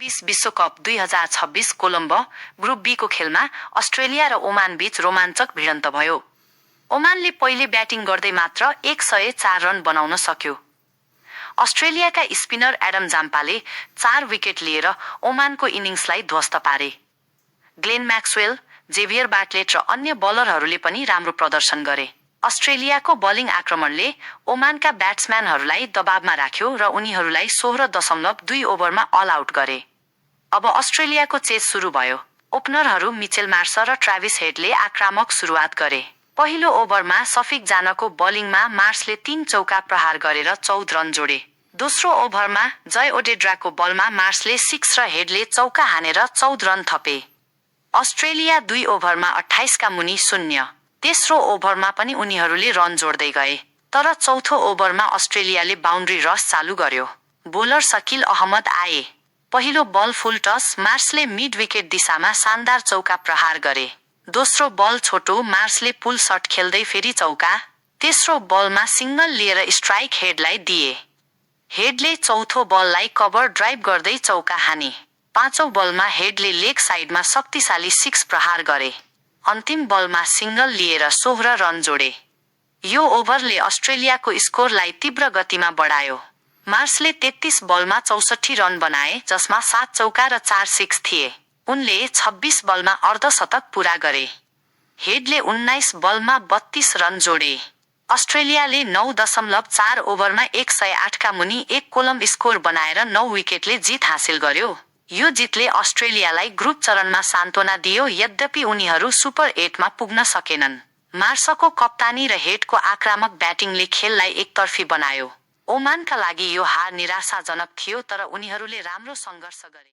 20 विश्वकप 2026 Colombo group be को खेलमा अस्ट्रेलिया र ओमान बीच रोमाञ्चक भिडन्त भयो। ओमानले पहिले ब्याटिङ गर्दै मात्र 104 रन बनाउन सक्यो। अस्ट्रेलियाका स्पिनर एडम जाम्पाले 4 विकेट लिएर ओमानको इनिङ्सलाई ध्वस्त पारे। ग्लेन म्याक्सवेल, जेभियर बार्टलेट र अन्य बलरहरूले पनि राम्रो प्रदर्शन गरे। अस्ट्रेलियाको बलिङ आक्रमणले ओमानका ब्याट्सम्यानहरूलाई दबावमा राख्यो र उनीहरूलाई 16.2 ओभरमा अल आउट गरे। अब अस्ट्रेलियाको चेस सुरु भयो। ओपनरहरू मिचेल मार्स र ट्राभिस हेडले आक्रामक सुरुवात गरे। पहिलो ओभरमा सफिक जानको बलिङमा मार्सले 3 चौका प्रहार गरेर 14 रन जोडे। दोस्रो ओभरमा जय ओडेड्राको बलमा मार्सले 6 र हेडले चौका हानेर 14 रन थपे। अस्ट्रेलिया 2 ओभरमा 28 का मुनि 0। तेस्रो ओभरमा पनि उनीहरूले रन जोड्दै गए, तर चौथो ओभरमा अस्ट्रेलियाले बाउन्ड्री रस चालु गर्यो। बोलर शकील अहमद आए। पहिलो बल फुल टस, मार्सले मिड विकेट दिशामा शानदार चौका प्रहार गरे। दोस्रो बल छोटो, मार्सले पुल शट खेल्दै फेरि चौका। तेस्रो बलमा सिंगल लिएर स्ट्राइक हेडलाई दिए। हेडले चौथो बललाई कभर ड्राइभ गर्दै चौका हाने। पाँचौं बलमा हेडले लेग साइडमा शक्तिशाली 6 प्रहार गरे। अन्तिम बलमा सिंगल लिएर 16 रन जोडे। यो ओभरले अस्ट्रेलियाको स्कोरलाई तीव्र गतिमा बढायो। मार्सले 33 बलमा 64 रन बनाए, जसमा 7 चौका र 4 सिक्स थिए। उनले 26 बलमा अर्धशतक पूरा गरे। हेडले 19 बलमा 32 रन जोडे। अस्ट्रेलियाले 9.4 ओभरमा 108 का मुनि 1 कोलम स्कोर बनाएर 9 विकेटले जित हासिल गर्यो। यो जितले अस्ट्रेलियालाई ग्रुप चरणमा सान्त्वना दियो, यद्यपि उनीहरू सुपर 8 मा पुग्न सकेनन्। मार्सको कप्तानी र हेडको आक्रामक ब्याटिङले खेललाई एकतर्फी बनायो। ओमानका लागि यो हार निराशाजनक थियो, तर उनीहरूले राम्रो सङ्घर्ष गरे।